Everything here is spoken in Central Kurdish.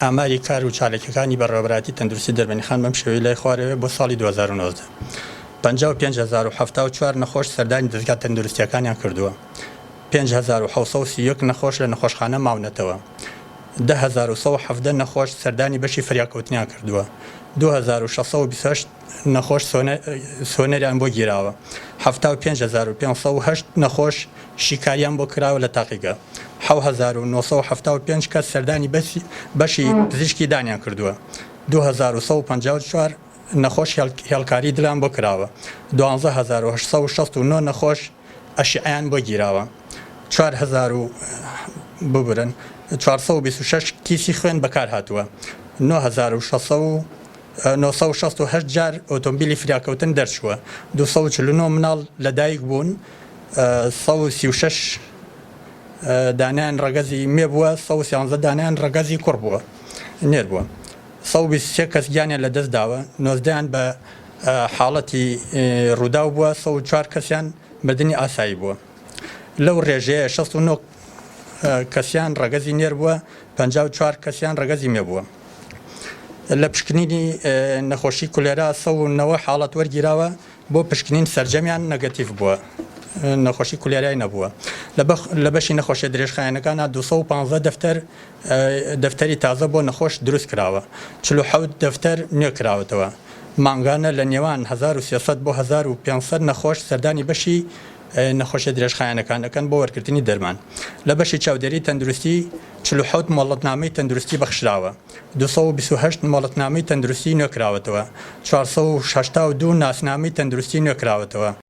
ئاماری کار و چاالکیەکانی بەڕێوەبەرایەتی تەندروستی دەربەندیخان بەم شێوەیەی لای خوارەوەیە بۆ ساڵی 2019 55074 نەخۆش سەردانی دەزگا تەندروستیەکانیان کردووە 5731 نەخۆش لە نەخۆشخانە ماونەتەوە 10117 نەخۆش سەردانی بەشی فریاکەوتنیان کردووە 2628 نەخۆش سۆنەریان بۆ گیراوە 75508 نەخۆش شیکاریان بۆ کراوە لە تاقیگە 7975 کەس سەردانی بەشی پزیشکی دانیان کردووە 2154 نەخۆش هێڵکاری دڵیان بۆ کراوە 12869 نەخۆش ئەشیعەیان بۆ گیراوە 4000 ببورن 426 کیسی خوێن بەکارهاتووە 9600 968 جار ئۆتۆمبیلی فریاکەوتن دەرچووە، 249 مناڵ لەدایک بوون، 136 دانەیان ڕەگەزی مێ بووە، 113 دانەیان ڕەگەزی کوڕ بووە نێر بووە. 123 کەس گیانیان لەدەست داوە، 19 یان بە حاڵەتی ڕووداو بووە، 104 کەسیان مردنی ئاسایی بووە. لەو ڕێژەیە 69 کەسیان ڕەگەزی نێر بووە، 54 کەسیان ڕەگەزی مێ بووە. لە پشکنینی نەخۆشی کولێرا 190 حاڵەت وەرگیراوە بۆ پشکنین سەرجەمیان نەگەتیڤ بووە نەخۆشی کولێرای نەبووە لە بەشی نەخۆشیە درێژخایەنەکانە 215 دەفتەر دەفتەری تازە بۆ نەخۆش دروست کراوە 47 دەفتەر نوێ کراوەتەوە مانگانە لە نێوان 1300 بۆ 1500 نەخۆش سەردانی بەشی نەخۆشیە درێژخایەنەکان ئەکەن بۆ وەرگرتنی دەرمان. لە بەشی چاودێری تەندروستی 47 مۆڵەتنامەی تەندروستی بەخشراوە، 228 مۆڵەتنامەی تەندروستی نوێکراوەتەوە، 482 ناسنامەی تەندروستی نوێکراوەتەوە.